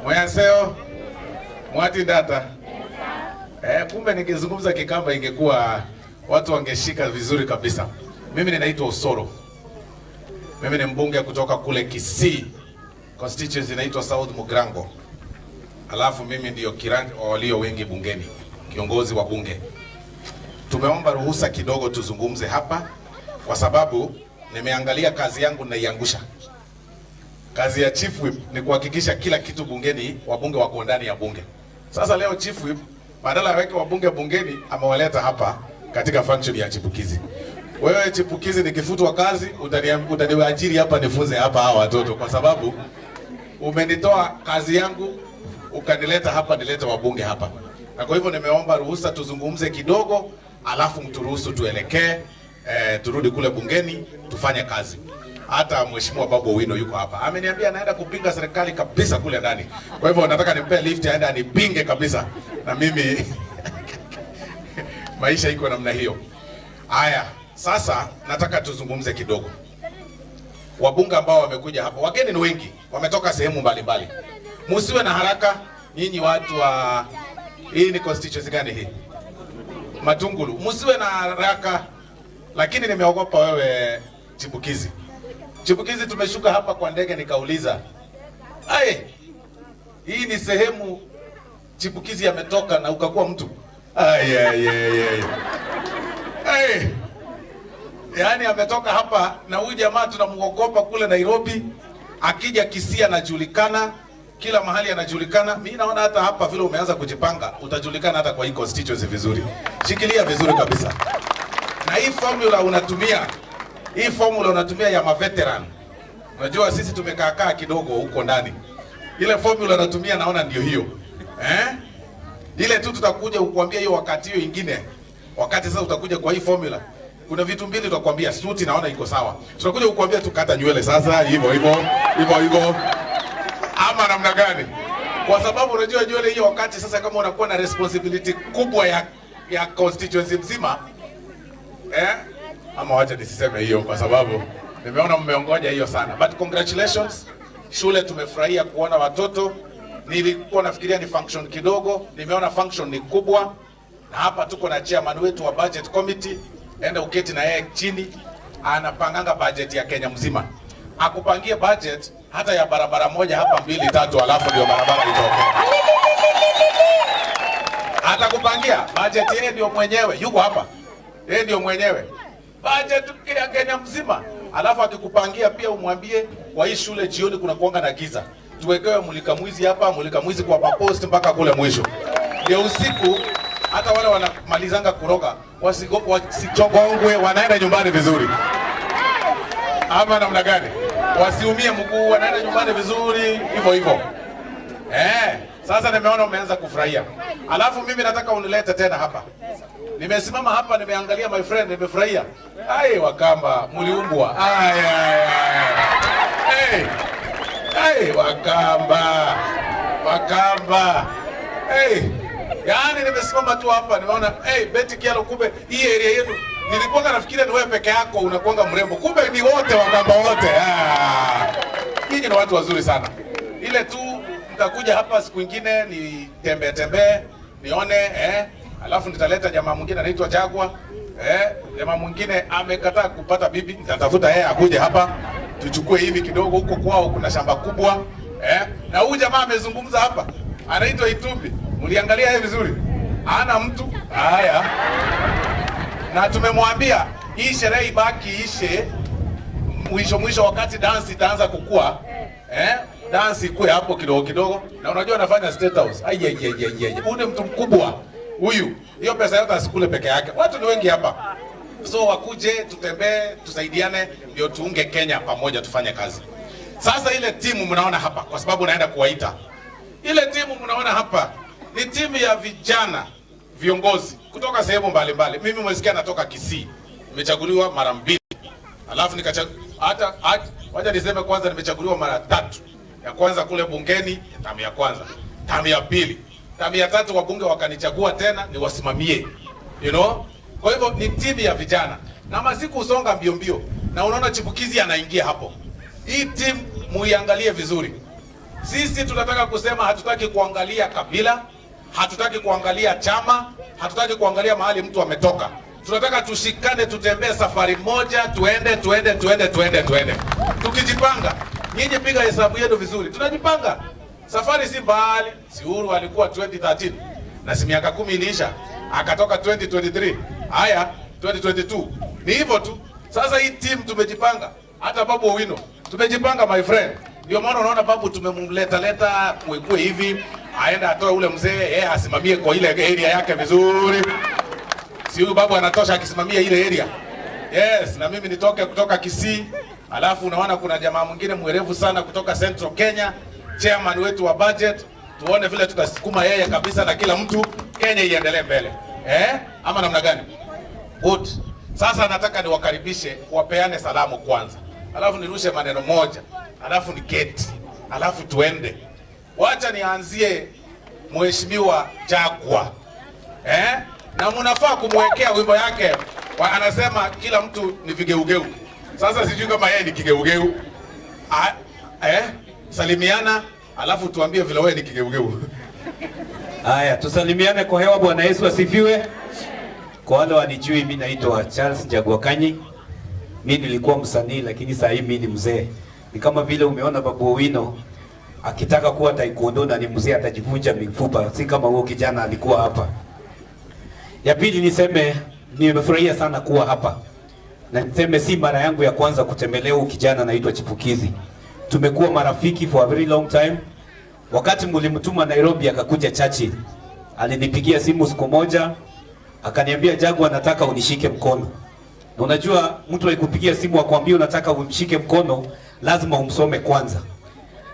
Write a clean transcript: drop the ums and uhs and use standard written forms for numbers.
Mwaseo mwati data. Kumbe ningezungumza Kikamba ingekuwa watu wangeshika vizuri kabisa. Mimi ninaitwa Osoro. Mimi ni mbunge kutoka kule Kisii. Constituency inaitwa South Mugirango. Alafu mimi ndio kiranja wa walio wengi bungeni, kiongozi wa bunge. Tumeomba ruhusa kidogo tuzungumze hapa kwa sababu nimeangalia kazi yangu naiangusha. Kazi ya Chief Whip ni kuhakikisha kila kitu bungeni, wabunge wako ndani ya bunge. Sasa leo Chief Whip badala aweke wabunge bungeni, amewaleta hapa katika function ya chipukizi. Wewe chipukizi, nikifutwa kazi utaniajiri hapa nifunze hapa hawa watoto, kwa sababu umenitoa kazi yangu ukanileta hapa nilete wabunge hapa. Na kwa hivyo nimeomba ruhusa tuzungumze kidogo, alafu mturuhusu tuelekee, turudi kule bungeni tufanye kazi. Hata Mheshimiwa Babu Owino yuko hapa. Ameniambia anaenda kupinga serikali kabisa kule ndani. Kwa hivyo nataka nimpe lift aende anipinge kabisa. Na mimi maisha iko namna hiyo. Haya, sasa nataka tuzungumze kidogo. Wabunge ambao wamekuja hapa, wageni ni wengi, wametoka sehemu mbalimbali. Msiwe na haraka nyinyi watu wa hii ni constituency gani hii? Matungulu. Msiwe na haraka, lakini nimeogopa wewe Chipukizi. Chipukizi, tumeshuka hapa kwa ndege nikauliza, ai, hii ni sehemu Chipukizi ametoka na ukakuwa mtu. Ai, ai, ai, ai. Ai. Yaani ametoka hapa na huyu jamaa tunamuogopa kule Nairobi, akija Kisii anajulikana, kila mahali anajulikana. Mimi naona hata hapa vile umeanza kujipanga, utajulikana hata kwa hii constituency vizuri. Shikilia vizuri kabisa. Na hii formula unatumia, hii formula unatumia ya maveteran. Unajua sisi tumekaa kaa kidogo huko ndani. Ile formula unatumia naona ndio hiyo. Ile tu tutakuja kukuambia hiyo wakati hiyo ingine. Wakati sasa utakuja kwa hii formula. Kuna vitu mbili tutakwambia, suti naona iko sawa. Tutakuja kukuambia tukata nywele sasa hivyo hivyo hivyo hivyo. Ama namna gani? Kwa sababu unajua nywele hiyo wakati sasa kama unakuwa na responsibility kubwa ya constituency mzima. Ama wacha nisiseme hiyo kwa sababu nimeona mmeongoja hiyo sana. But congratulations. Shule tumefurahia kuona watoto. Nilikuwa nafikiria ni function kidogo, nimeona function ni kubwa. Na hapa tuko na chairman wetu wa budget committee. Enda uketi na yeye chini, anapanganga budget ya Kenya mzima. Akupangie budget hata ya barabara moja hapa 2 3, alafu ndio barabara itoke. Atakupangia budget, yeye ndio mwenyewe, yuko hapa. Yeye ndio mwenyewe. Budget ya Kenya mzima. Alafu akikupangia pia umwambie kwa hii shule jioni kuna kuanga na giza. Tuwekewe mulika mwizi hapa, mulika mwizi kwa post mpaka kule mwisho. Ndio usiku hata wale wanamalizanga kuroga wasichongongwe, wanaenda nyumbani vizuri. Ama namna gani? Wasiumie mguu, wanaenda nyumbani vizuri hivyo hivyo. Sasa nimeona umeanza kufurahia. Alafu mimi nataka unilete tena hapa. Nimesimama hapa nimeangalia my friend, nimefurahia. Ai Wakamba, mliumbwa. Ai ai ai. Hey. Ai Wakamba. Wakamba. Hey. Yaani nimesimama tu hapa nimeona hey Betty Kyallo, kumbe hii area yenu nilikuwa nafikiria ni wewe peke yako unakuanga mrembo. Kumbe ni wote Wakamba wote. Nyinyi ni watu wazuri sana. Ile tu nitakuja hapa siku nyingine ni tembe tembe nione alafu nitaleta jamaa mwingine anaitwa Jagwa. Jamaa mwingine amekataa kupata bibi, nitatafuta yeye akuje hapa tuchukue hivi kidogo, huko kwao kuna shamba kubwa. Na huyu jamaa amezungumza hapa anaitwa Itumbi. Mliangalia yeye vizuri? Hana mtu. Haya. Na tumemwambia hii sherehe ibaki ishe mwisho mwisho wakati dance itaanza kukua. Dance ikue hapo kidogo kidogo. Na unajua anafanya State House. Ai ai ai ai ai. Huyu ni mtu mkubwa huyu. Hiyo pesa yote asikule peke yake. Watu ni wengi hapa. So wakuje tutembee, tusaidiane ndio tuunge Kenya pamoja tufanye kazi. Sasa ile timu mnaona hapa, kwa sababu naenda kuwaita. Ile timu mnaona hapa ni timu ya vijana viongozi kutoka sehemu mbalimbali. Mimi mwesikia natoka Kisii. Nimechaguliwa mara 2. Alafu hata wacha niseme kwanza nimechaguliwa mara 3. Ya kwanza kule bungeni, tamu ya kwanza. Tamu ya pili. Tamu ya tatu wabunge wakanichagua tena niwasimamie. You know? Kwa hivyo ni timu ya vijana. Na masiku usonga mbio mbio. Na unaona Chipukizi anaingia hapo. Hii timu muiangalie vizuri. Sisi tunataka kusema hatutaki kuangalia kabila, hatutaki kuangalia chama, hatutaki kuangalia mahali mtu ametoka. Tunataka tushikane, tutembee safari moja, tuende tuende tuende tuende tuende. Tukijipanga, nyinyi piga hesabu yenu vizuri. Tunajipanga. Safari si mbali. Si Uhuru alikuwa 2013 na si miaka 10 iliisha, akatoka 2023. Haya, 2022. Ni hivyo tu. Sasa hii team tumejipanga. Hata Babu Owino tumejipanga, my friend. Ndio maana unaona Babu tumemleta leta kuekue hivi, aenda atoe ule mzee, yeye asimamie kwa ile area yake vizuri. Si huyu Babu anatosha akisimamia ile area. Yes, na mimi nitoke kutoka Kisii, alafu unaona kuna jamaa mwingine mwerevu sana kutoka Central Kenya, chairman wetu wa budget, tuone vile tutasukuma yeye kabisa na kila mtu, Kenya iendelee mbele. Eh? Ama namna gani? Good. Sasa nataka niwakaribishe, wapeane salamu kwanza, alafu nirushe maneno moja, alafu niketi, alafu tuende. Wacha nianzie Mheshimiwa Jagwa. Eh? Na mnafaa kumwekea wimbo yake. Anasema kila mtu ni vigeugeu. Sasa sijui kama yeye ni kigeugeu. Salimiana alafu tuambie vile wewe ni kigeugeu. Haya, tusalimiane kwa hewa. Bwana Yesu asifiwe. Kwa wale wanijui, mimi naitwa Charles Njagua Kanyi. Mimi nilikuwa msanii lakini sasa hivi mimi ni mzee. Ni kama vile umeona Babu Owino akitaka kuwa taekwondo na ni mzee atajivunja mifupa, si kama huo kijana alikuwa hapa. Ya pili niseme nimefurahia sana kuwa hapa. Na niseme si mara yangu ya kwanza kutembelea huyu kijana anaitwa Chipukizi. Tumekuwa marafiki for a very long time. Wakati mlimtuma Nairobi akakuja Churchill, alinipigia simu siku moja akaniambia, Jagwa, nataka unishike mkono. Na unajua mtu akikupigia simu akwambia unataka umshike mkono, lazima umsome kwanza.